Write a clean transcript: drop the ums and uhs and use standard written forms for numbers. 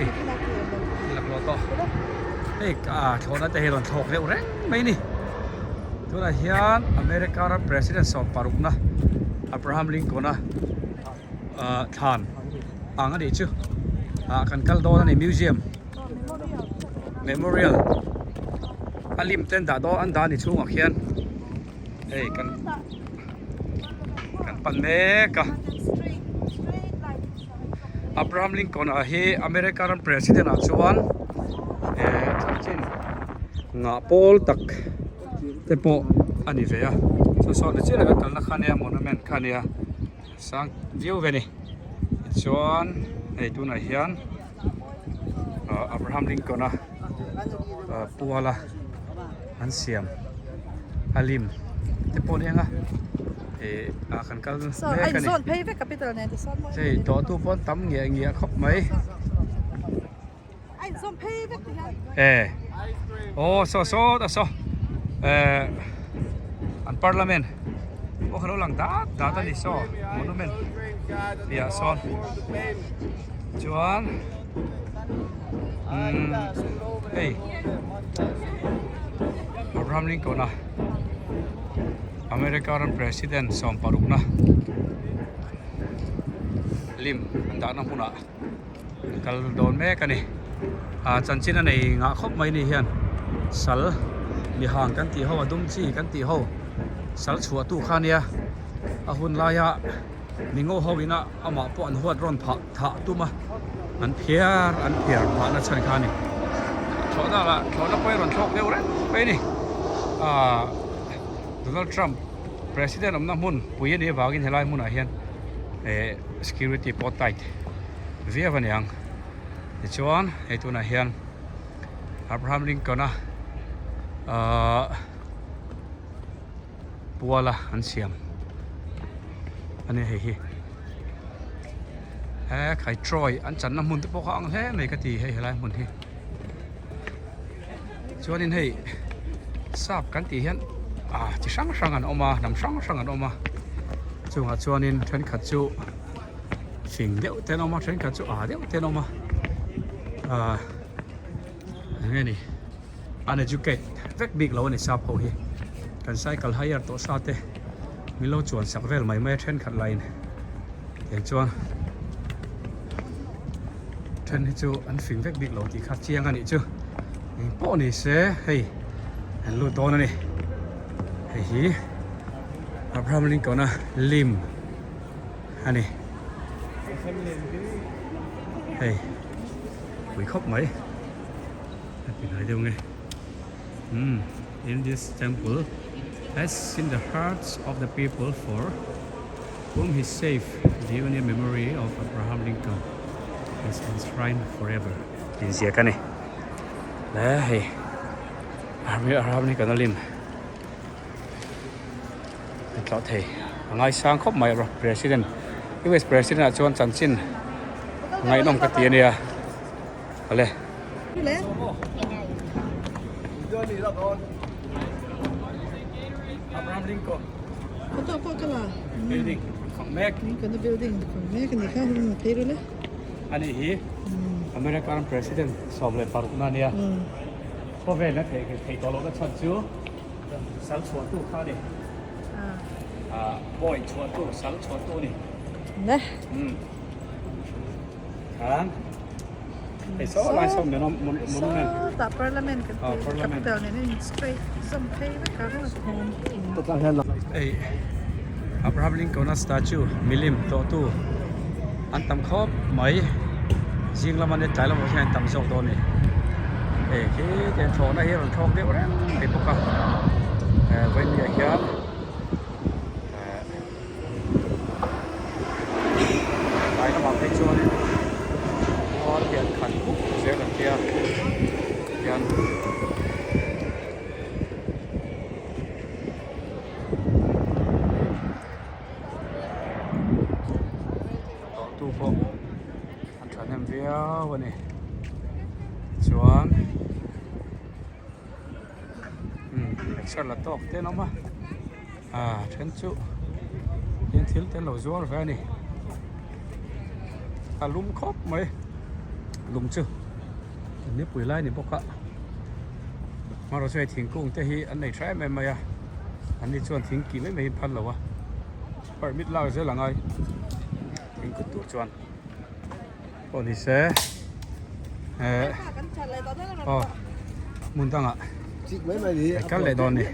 Hei laklawh tawh hei ah thlawhna te hi rawn thlawk deuh reng mai a ni tunah hian America ram president sawm parukna Abraham Lincoln a ah thlan ang a nih chu ah kan kal dawn a ni museum memorial a lim ten dah dawn an dah a ni chhungah khian hei kan kan pan mek a Abraham Lincoln ah hi America ram president ah chuan eh chanchin ngah pawl tak te pawh a ni ve a saw saw ni chiah kan kalna kha nia monument kha nia sang viau ve ni tichuan hei tunah hian ah Abraham Lincoln a ah puala an siam a lim te pawh a ni ang a ih ah kan kal mek a ni hei tawhtu pawh an tam ngiah ngiah khawp mai. E aw saw sawt a saw eh an parliament pawh kha lo lang dat dat a ni saw monument piah sawn chuan umm hei Abraham Lincoln a America ram president sawm parukna lim an dahna hmunah. Kal dawn mek a ni ah chanchin a nei ngah khawp mai ni hian sal mi hang kan tih ho a dum chi kan tih ho sal chhuah tu kha nia a hun laia mi ngo ho ina amah pawh an huat rawn phah thah tum a an phiar an phiar phah na chhan kha a ni thlawhna lah thlawhna pawh hi a rawn thlawk deuh reng mai a ni ah Donald Trump president awmna hmun pui a nih avangin helai hmunah hian eh security pawh tight viau a ni ang tichuan hei tunah hian Abraham Lincoln a ahh puala an siam a ni hei hi he khai Troy an channa hmun te pawh kha ang hle mai ka ti hei helai hmun hi. Chuanin hei sap kan tih hian ah chi hrang hrang an awm a hnam hrang hrang an awm a chungah chuanin thenkhat chu fing deuh te an awm a thenkhat chu ah deuh te an awm a ah eng nge ni uneducate vek bik lo a ni sap ho hi kan cycle hire tawh sa te min lo chuan sak vel mai mai a thenkhat lah in tiang chuan. Then hi chu an fing vek bik lo tih kha chiang a nih chu eng pawh ni se hei an lut dawn a ni hei hi Abraham Lincoln a lim a ni hei pui khawp mai a ti hnai deuh nge umm in this temple has in the hearts of the people for Whom he saved the only memory of Abraham Lincoln is enshrined forever. Tih ziak a ni. Le hei Abraham Lincoln a lim a tlawh thei a ngaisang khawp mai a president US president ah chuan chanchin ngaihnawm ka ti a nia awle. Abraham Lincoln. Photo pawh ka la. Building fang mek. Lincoln a building fang mek a ni kha hun phei ru le. Ani hi America ram president 16 na nia. Khawvel na thei thei tawh lohna chhan chu sal chhuah tu kha ni. Ah boy chhuah tu sal chhuah tu ni. Ne. Khan hei saw lai saw monument. Sawtah parliament kan tih capital nen a in straight zawm phei vek a Hei Abraham Lincoln a statue milim tlawh tu an tam khawp mai zing lama nia tlai lamah hian an tam zawk dawn a ni hei khi tiang thlawhna hi a rawn thlawk deuh reng mai bawk a vawiin ah hian. Tlai lamah phei chuanin mual hi an khat khup zel ang tia hian tu pawh an thahnem viau a ni chuan. Exer la tawk te an awm a ah then chu hian thil te an lo zuar ve a ni a lum khawp mai. Lung chu nipui lai ni bawk a hmanraw chu hei thingkung te hi an nei tha em em mai a an ni chuan thing kih mai mai hi an phal lo a permit lak zel a ngai thingkut tur chuan pawh ni se eh aw hmun dangah kal leh dawn ni.